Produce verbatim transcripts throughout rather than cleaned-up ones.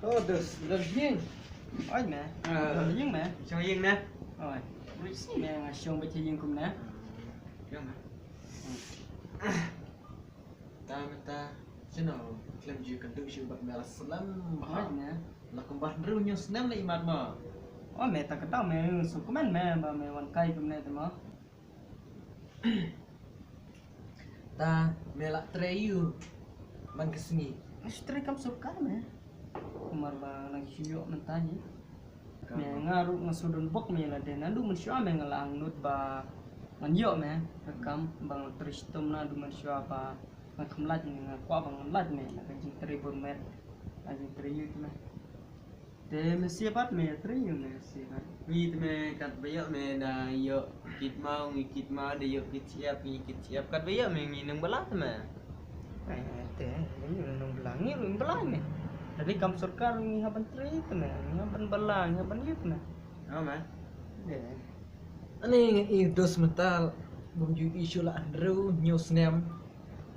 Oh, dus, dah ïing. Oi, me. Ah. Dah ïing, me. Shong ïing ne? Oi. Bri si, me, nga shong ba ïing kumne. Ïing, me. Ta mynta, shano khlem ju kynduh shuh bad me la slem bha. Oi, me. La kumba hynriew hynñiew snem la imat mo. Oh, me, ta kata, me, sngewkmen, me, ba me wan kai kumne te mo. Ta me la trei ïa u man ka sngi. Nga shu trei kam sorkar, me. Namar ba nga nang shu ïoh mynta hi. Me, nga ruh nga shu don bok, me, la dei naduh mynshuwa, me, nga la angnud ba ngan ïoh, me, ka kam ba nga trei shitom naduh mynshuwa ba nga kham lait, me, nga kwah ba ngan lait, me, na ka jingtrei bun met, na ka jingtrei ïa u, me. Te me siew pat, me, trei ïa u, me, siew pat. Ngi te, me, katba ïoh, me, da ïoh kit maw, ngi kit maw, da ïoh kit shyiap, ngi kit shyiap. Katba ïoh, me, ngi nang bala te, me. Eh, te, ngi nang bala, ngi ruh bala, me. Lada kam sorkar ngi hap ban trei te, me. Ngi hap ban bala, ngi hap ban ïoh te, me. Oh, me. Te. Ani ngi i dos mynta bym ju i shuh la hynriew hynñiew snem.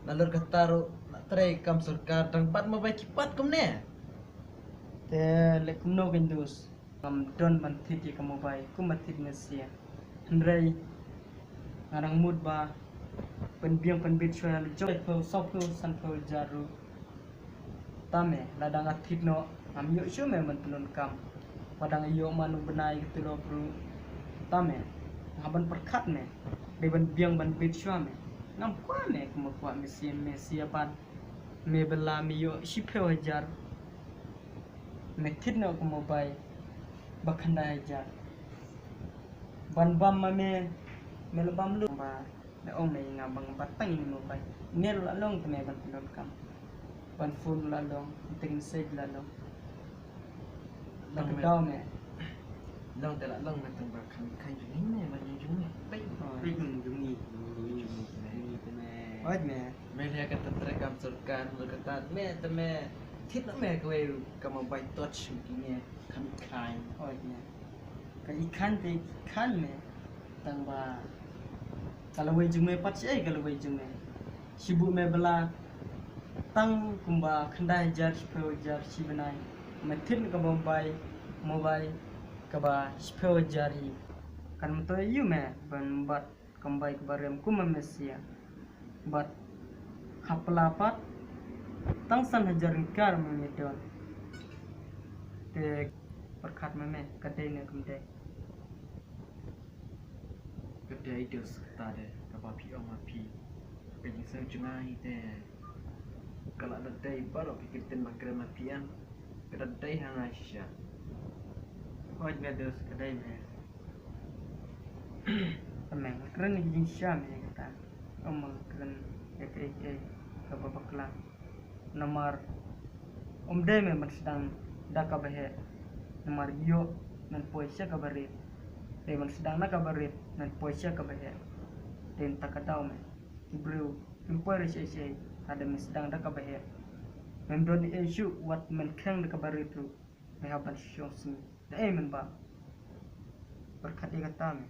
Nalor kata ruh la trei kam sorkar tang bad mobile keypad kumne. Te leh kumno, kynduh. Ngam don ban thied ïa ka mobile, kumba thied mynsiem. Hynrei nga dang mut ba pynbiang pynbit shuwa la jong phew, saw phew, san phew hajar ruh. Tang me, lada nga thied noh, ngam ïoh shuh, me, ban pyndonkam. Ba dang ïoh man u bnai ka tulop ruh. Tang me, nga ban pyrkhat, me. Dei ban biang ban bit shuwa, me. Ngam kwah, me, kumba kwah me siew, me siew pat. Me bala me ïoh shiphew hajar. Me thied noh ka mobile ba khyndai hajar. Ban bam ma me, me la bam lut ba me ong me ïa nga ba nga bat tang ïa une u mobile. Ne ruh la long te me ban pyndonkam. Ban phone ruh la long, ban tyngkhuh message ruh la long. Ba ka dei me. Long te la long, me, tang ba kham kham jong ngi, me, ban jong ngi. Peit. Peit jong ngi. Jong ngi te me. Oi, me. Me leh kata trei kam sorkar, me kata, me, te me thied noh, me, kawei ka mobile touch kine kham kham. Oi, me. Ka i kham te i kham, me. Tang ba ka lawei jong me pat shi, ka lawei jong me. Shi buh me bala tang kumba khyndai hajar, shiphew hajar shi bnai. Me thied noh ka mobile, mobile kaba shiphew hajar hi. Kan myntoi ïa u, me, ban bat ka mobile kaba rem kumba me siew. Bad ha pla pat tang san hajar ryngkat me don. Te pyrkhat ma me, ka dei ne kam dei. Ka dei, dos, kata de kaba phi ong ma phi. Ka jingsngew jong nga hi te ka la da dei baroh ki kyntien ba kren ma phi, em. Ka da dei ha nga shisha. Oi, me, dos, ka dei, me. Tang me, nga kren ïa ka jingshisha, me, kata. Ym kren ïa kaei kaei kaba bakla. Namar ym dei, me, ban sdang da kaba heh. Namar ïoh men poi sha kaba rit. Dei ban sdang da kaba rit men poi sha kaba heh. Dei mynta ka daw, me. Ki briew kim poi re shaei shaei lada me sdang da kaba heh. Mem don ei shuh wat men kheng da kaba rit ruh. Me hap ban shong sngi. Da ei men ba pyrkhat ïa kata, me.